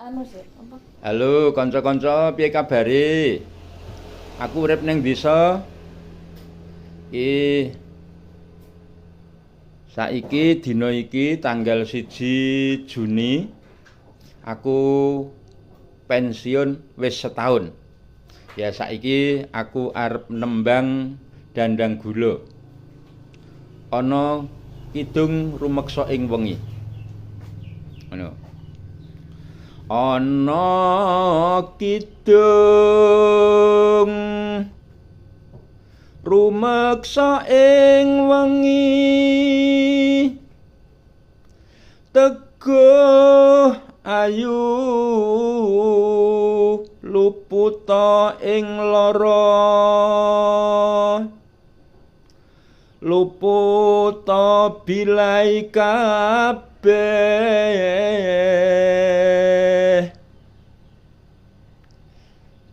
Anu sih, apa? Halo kanca-kanca, piye kabare? Aku urip ning desa. Iki saiki dina iki tanggal 1 Juni aku pensiun wis setahun. Ya saiki aku arep nembang dandang gula. Ana kidung rumeksa ing wengi. Ngono. Ana kidung rumeksa ing wengi, teguh ayu luputa ing lara, luputa bilai kabeh.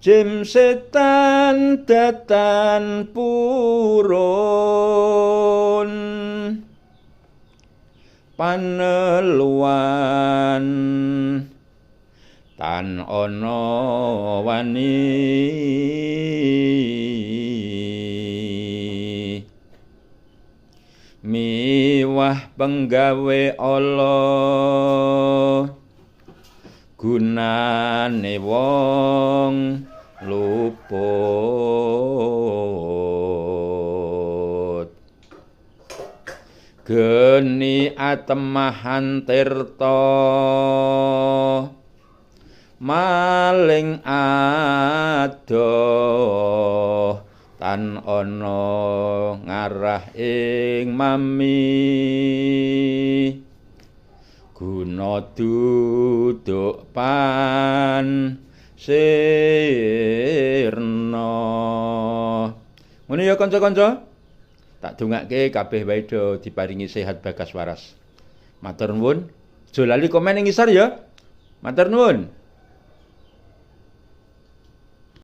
Jim setan datan purun, paneluan tan ana wani. Miwah penggawe Allah, gunane wong luput. Geni atemahan tirta, maling adoh tan ana ngarah ing mami. Guna duduk pan sirna. Ngono ya kanca-kanca. Tak dongake kabeh wae do diparingi sehat bagas waras. Matur nuwun. Aja lali komen ing ngisor ya. Matur nuwun.